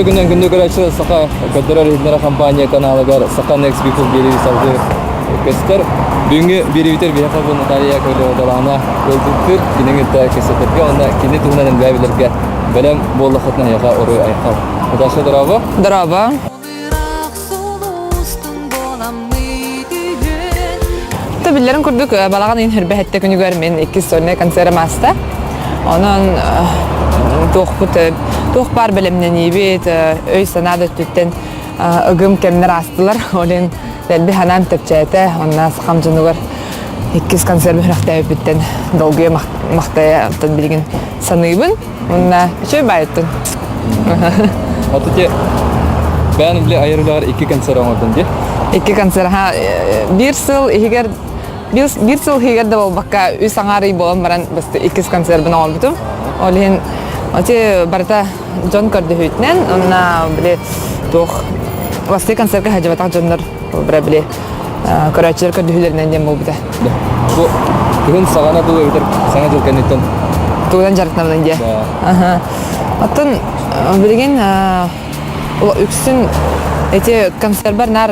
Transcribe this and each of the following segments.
Үтүө күнүнэн күндү көрөөччүлэр Саха көрдөрөр иһитиннэрэр компания каналыгар Саха Next People биэрии салгыы көстөр. Бүгүҥҥү биэриибитигэр биһиэхэ бу Наталья Яковлева-Далаана ыалдьыттыыр. Кинини кытта кэпсэтэргэ уонна кини туһунан элбэҕи билэргэ бэлэм буоллаххытына эһиэхэ уруй айхал. Наташа, дорообо. Дорообо. Биллэрин курдук, балаҕан ыйын хөрбэһэттэ күнүгэр мин иккис сольнай концерым ааста. Онон туохпут туох баар бэлэмнэниибит, өй-санаа да өттүттэн ыгым кэмнэр аастылар. Ол иһин дэлби санаам тэпчээтэ. Онно сахам дьонугар иккис концерт сүрэхтээбиппиттэн долгуйа махтайа оттон билигин саныыбын. Уонна үчүгэй баайыттын. Аты те бэйэн били айар үлэҕэр икки концерт оҥордун дии. Икки концерт аха биир сыл иһигэр биир сыл иһигэр да буолбакка үс аҥаар ый буолан баран басты иккис концербын оҥорбутум. Ол иһин ити барыта дьон көрдөһүүтүнэн уонна били туох бастакы концертка сылдьыбатах дьоннор били көрөөччүлэр көрдөһүүлэринэн диэн буолбута. Бу кыһын саҕана дуу эбэтэр саҥа дьыл кэнниттэн тугунан дьарыктанабын диye. Оттон билигин үксүн эти концербар наар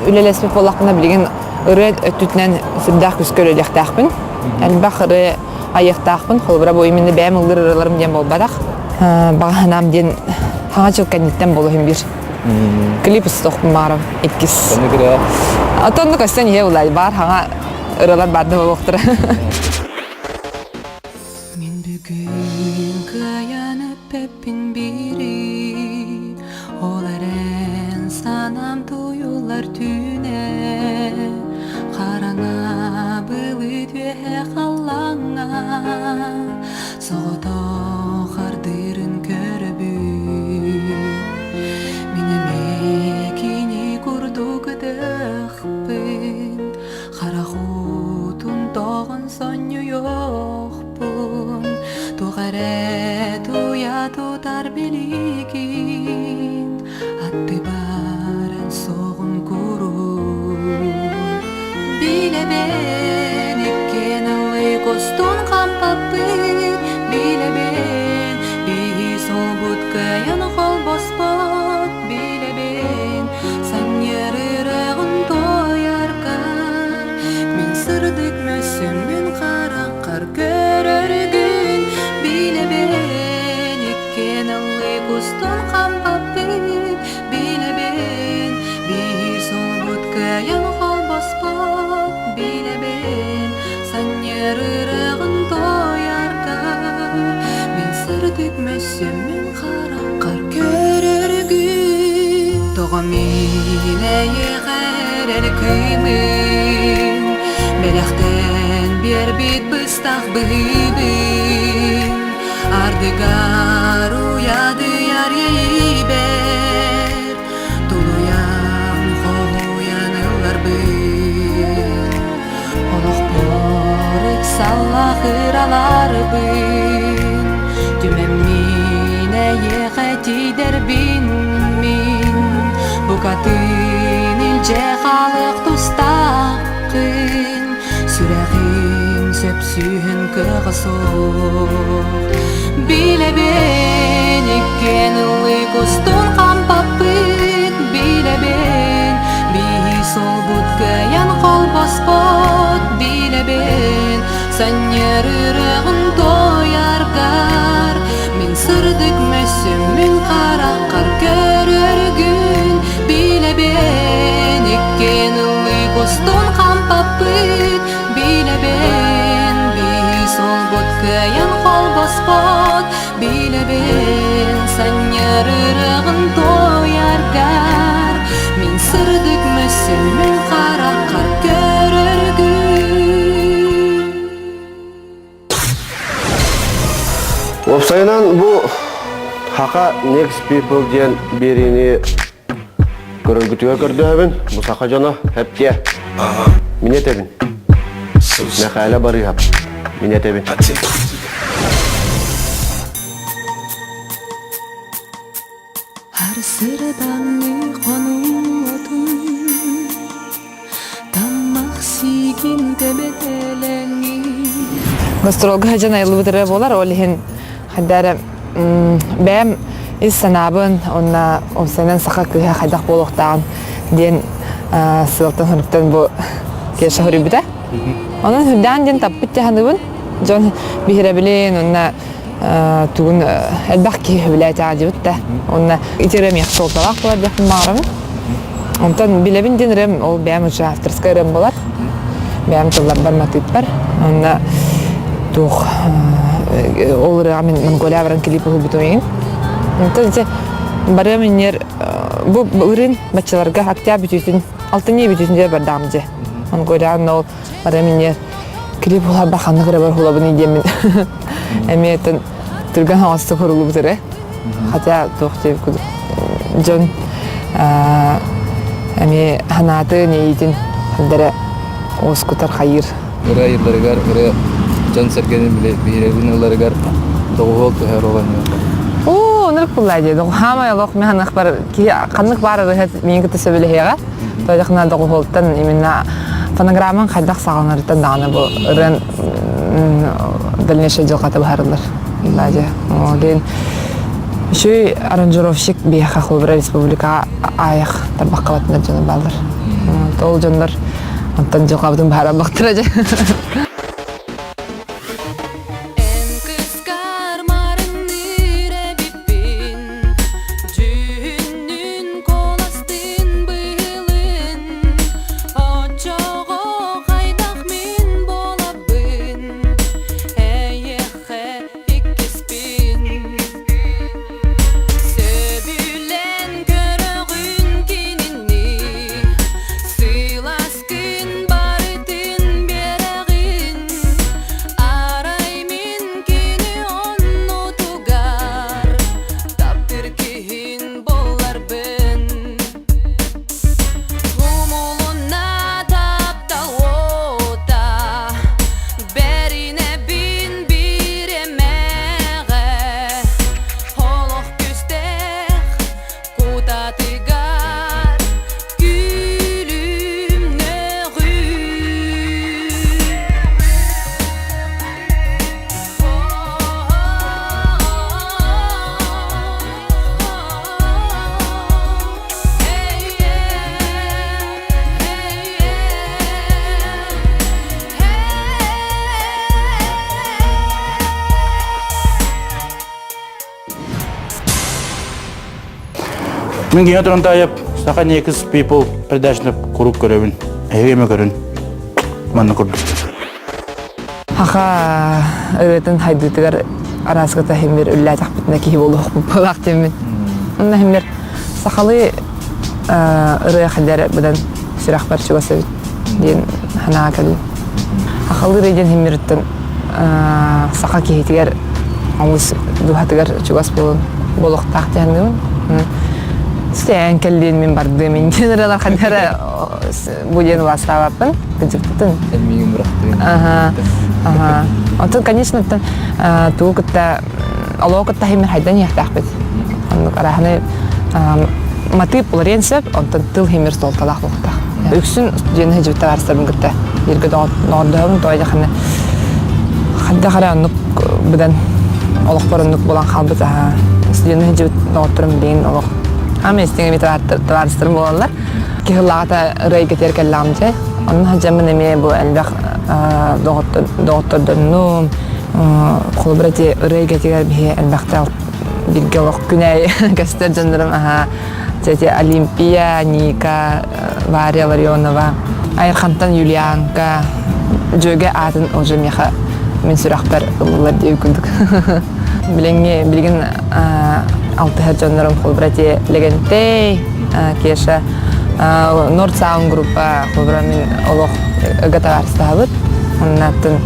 үлэлэспит буоллахпына билигин ырыа өттүтүнэн сүрдээх күүскэ үлэлиэхтээхпин. Элбэх ырыа айыахтаахпын. Холобура бу именно бэйэм ыллыыр ырыаларым диэн буолбатах. Баҕа санаам диэн хаҥа дьыл кэнниттэн буолуо биир. Клип устуохпун баҕарам иккис. Оннук ырыа. А то оннук өстөн иһэ улай баар хаҥа ырыалар баар да буолуохтара. Мин бүгүн кыайан эппэппин бири Ол эрэн санаам туйуллар түүнэ Хараҥа былыт үөһэ халлааҥҥа Соҕотох ардыырын көрөбүн Мин эмиэ кини курдук ытыахпын Харах уутун тоҕон сонньуйуохпун Туох эрэ туйа тутар билигин Аттыбар эн суоҕун куруук Билэбин иккиэн ыллык устун хампаппыт Билэбин биһи суолбут кыайан холбоспот Билэбин санньыарыаҕын туойаргар Мин сырдык мөссүммүн хараххар көрөргүн Билэбин иккиэн ыллык устун хампаппыт Билэбин, биир суолбут кыайан холбоспот Билэбин, санньыарыаҕын туойаргар Мин сырдык мөссүммүн хараххар көрөргүн Тоҕо мин эйиэхэ эрэл кыымын Бэлэхтэн биэрбит быстах быһыыбын Ардыгар уйадыйар иэйиибэр Тулуйан, хоһуйан ылларбын Олохпор ыксаллаах ыраларбын Түмэммин эйиэхэ тиийдэрбин мин Букатын илдьэ хаалыах тустааххын Сүрэҕим сөпсүүһүн кыаҕа суох Билэбин иккиэн ыллык устун хампаппыт Билэбин биһи суолбут кыайан холбоспот Билэбин санньыарыаҕын туойаргар Мин сырдык мөссүммүн хараххар көрөргүн Билэбин иккиэн ыллык устун хампаппыт Билэбин биһи суолбут кыайан холбоспот Билэбин санньыарыаҕын туойаргар Мин сырдык мөссүммүн хараххар көрөргүн Уопсайынан бу Хака Next People диэн биэриини Көрөргүтүгэр көрдөһөбүн, бу саха дьоно эптиэ. Мин этэбин. Мэхээлэ Барыыһап. Мин этэбин. Арсырданны хонуутун Таммах сиигин тэбэтэлэҥи Гастролга сылдьан айыллыбыт ырыа буолар, ол иһин хайда эрэ бэйэм. ис санаабын уонна уопсайынан саха кыыһа хайдах буолуохтааҕын диэн сыалтан-соруктан бу Кеша хоруйбута. Онон сүрдээн диэн таппыт дьаһаныбын. Дьон биһирэбилин уонна тугун элбэх киһи сөбүлээтэ дьибит да. Уонна ити ырыам миэхэ суолталаах буолар диэхпин баҕарабын. Онтон билэбин диэн ырыам ол бэйэм уже авторскай ырыам буолар. Бэйэм тылларбар матыыппар. Онно туох ол ырыаҕа мин Монголия баран клип уһулбутум иһин. Онтон ити барыам иннигэр бу ырыын баччаларга октябрь бүтүүтүн алтынньы бүтүүтүн дьэ бардаам дьэ. Монголия ол барыам иннигэр клип уһуларбар ханнык ырыабар уһулабыный диэммин эмиэ түргэн хаҥастык уһуллубут ырыа. Хотя туох диэбит курдук дьон эмиэ санаатын, иэйиитин эрдэрэ уоскутар хайыыр. Ырыа айылларыгар, ырыа дьон-сэргэни биһирэбин ыларыгар доҕуһуол төһө оруоланньар? Оо, оннук буолла дии. Хаамай олох мин ханнык киһи ханнык баар ырыаһыт миигин кытта сөбүлэһиэҕэ. Тоойдохуна доҕуһуолтан именно фонограммаҥ хайдах саҕаланарыттан даҕаны бу ырыан дальнейшее дьылҕата быһаарыллар. Надя. Диэн үчүгэй аранжировщик биһиэхэ холобура республикаҕа аайах тарбаххабатынар дьоно бааллар. Ол дьоннор онтон дьылҕабытын быһаараллахтара дьэ. Эн кыскар марынныыр эбиппин, Дьүһүннүн куоластыын быылын, Оччоҕо хайдах мин буолабын, Эйиэхэ иккиспин. Сөбүлээн көрөҕүн кинини, Сылаас күн барытын биэрэҕин, Арай мин кини оннутугар Таптыыр киһин буоларбын. Умулунна таптал уота, Бэринэбин бириэмэҕэ, Олох күүстээх кутатыгар Мин Гена Турантаев Саха Next People передачаны куруук көрөбүн. Эһиги эмэ көрүн. Манна курдук. Хаха ырыатын хайдыытыгар арааската химмир үллээтэхпитинэ киһи буолуохпут буолаах диэммин. Онно химмир сахалыы ырыа хадэр быдан сүрэхпэр чугас эбит диэн санаа кэллим. Сахалыы ырыа диэн химмириттэн саха киһитигэр олус дууһатыгар чугас буолун буолуохтаах диэн Стээн кэллиин мин бардым индиэн ырыалар ханнара бу диэн улаастаабаппын кыдьыктытын. Эн миигин бырахтыын. Аха. Аха. Онтон, конечно, тугу кытта олоҕу кытта химмер хайдан иһиэхтээхпит. Оннук арааһыны матыып уларыан сөп, онтон тыл химмер суолталаах буолуохтаах. Үксүн студент сылдьыбыт табаарыстарбын кытта бииргэ доҕордоһобун, тоҕо диэххинэ хайдах эрэ оннук быдан олохпор оннук буолан хаалбыт аһаа. Студент сылдьыбыт доҕотторум билигин олох аам истиҥ эбит табаарыстарым буолаллар. Киһи ыллаҕата ырыа эйгэтигэр кэллэҕим дьэ. Онно сылдьаммын эмиэ бу элбэх доҕоттордоннум. Холобура ити ырыа эйгэтигэр биһи элбэхтэ бииргэ олох күн аайы көстөр дьоннорум аһаа тетя Олимпия, Ника, Варя Ларионова, Айырхантан Юлианка, дьүөгэ аатын уже миэхэ мин сүрэхпэр ыллылар диэбит курдук. Билиҥҥи билигин алтыһар дьоннорум холобура ити Лэгэнтэй, Кеша, Nord Sound группа холобура мин олох ыга табаарыстаһабыт. Оннаттан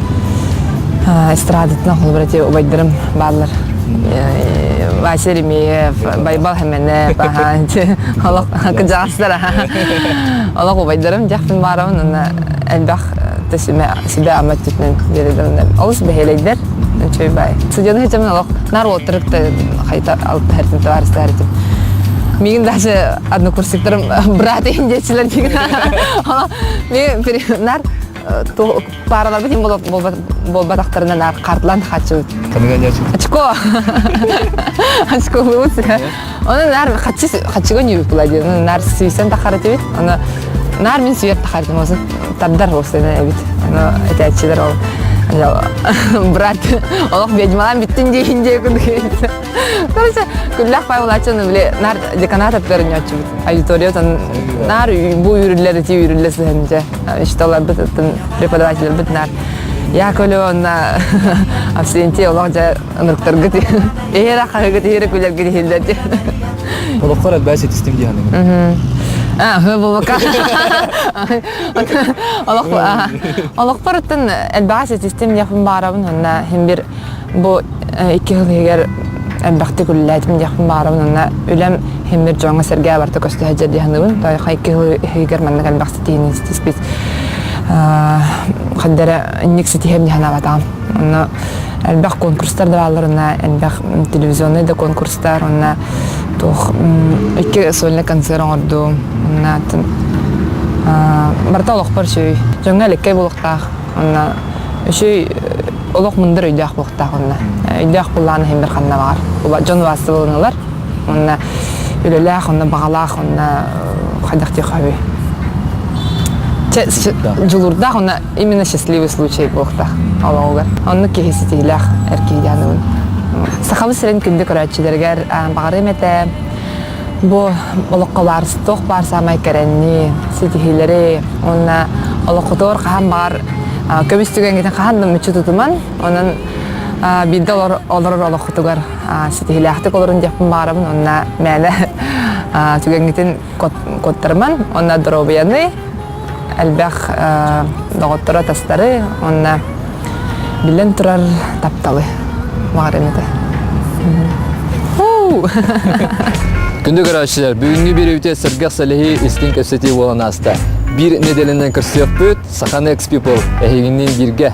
эстрадатынан холобура ити убайдарым бааллар. Вася Еремеев, Байбал Хэмэнэп, олох кыдьаҕастар олох убайдарым дьахтын баарабын уонна элбэх сүбэ-ама өттүтүнэн биэрэллэр олус бэһиэлэйдэр үчүгэй баай студияны сылдьаммын олох наар уолаттары хайта алтыһар табаарыстаһар этим миигин даже однокурсниктарым брат иһин диэччилэр миигин наар. Паараларбыт им буолбатахтарына наар хартлан хаччыбыт. Очко. Очко булбут. Оны нар хаччы хаччыга ньүүбүт була диэн. Нар сүйсэн тахар этибит. Оны нар мин сүйэр тахар этим. Осын тардар болсына эбит. Оны этээччилер ол брат олох ведьмалан биттин диэхин диэ күн Короче, күллэх пай булааччы били нар деканат өттөрүнньөччүбүт. Аудиториятын нар бу үүрүллэр ити үүрүллэ сыһын дьэ. Учителларбыт ыттын преподавателлэрбит нар я көлө онна Авсентий олох дьэ ынырыктаргыт иһэрэ хаһыгыт иһэрэ күлэргит иһиллэр дьэ. Олоххор элбээ ситистим дии саныыбын. А, болбакка. Олох олохпор ыттын элбэҕи ситистим диэхпин баарабын онна хим бир Бу икки сыл иһигэр элбэхтик үлэлээтим диэхпин баҕарабын уонна үлэм иһиммир дьоҥҥо-сэргэҕэ барыта көстө сылдьар дии саныыбын. Тоойхо икки сыл иһигэр маннык элбэх ситиһиини ситиспит ханна эрэ инник ситиһиэм дии санаабатаҕым. Онно элбэх конкурстар да бааллар уонна элбэх телевизионнай да конкурстар уонна туох икки сольный концерт оҥордум. Уонна барыта олохпор үчүгэй. Дьоҥҥо элэккэй буолуохтаах. Уонна үчүгэй олох мындыр өйдөөх буолуохтаах онно. Өйдөөх буллаан иһин бир ханна баҕар. Дьон убаастабылын ылар. Онно үлэлээх, онно баҕалаах, онно хайдах диэххэ дьулуурдаах, онно именно счастливый случай буолуохтаах олоҕугар. Оннук киһи ситиһиилээх эр киһи дианыбын. Сахабыт сирин күндү көрөөччүлэригэр баҕарыам этэ Бу олоххо баар туох баар саамай кэрэнни, ситиһиилэри уонна олоххутугар хаһан баҕар көмүс түгэҥҥитин хаһан да мүччү тутуман, онон биирдэ олорор олоххутугар ситиһиилээхтик олорун диэхпин баҕарабын уонна мээнэ түгэҥҥитин куоттарыман уонна доруобуйаны, элбэх доҕоттору-атастары уонна биллэн турар тапталы баҕарыам этэ. Күндү көрөөччүлэр, бүгүҥҥү биэриибитигэр сэргэх сэлэһии истиҥ кэпсэтии буолан ааста. Биир нэдиэлэнэн көрсүөхпүт, Саха Next People эһигинниин бииргэ.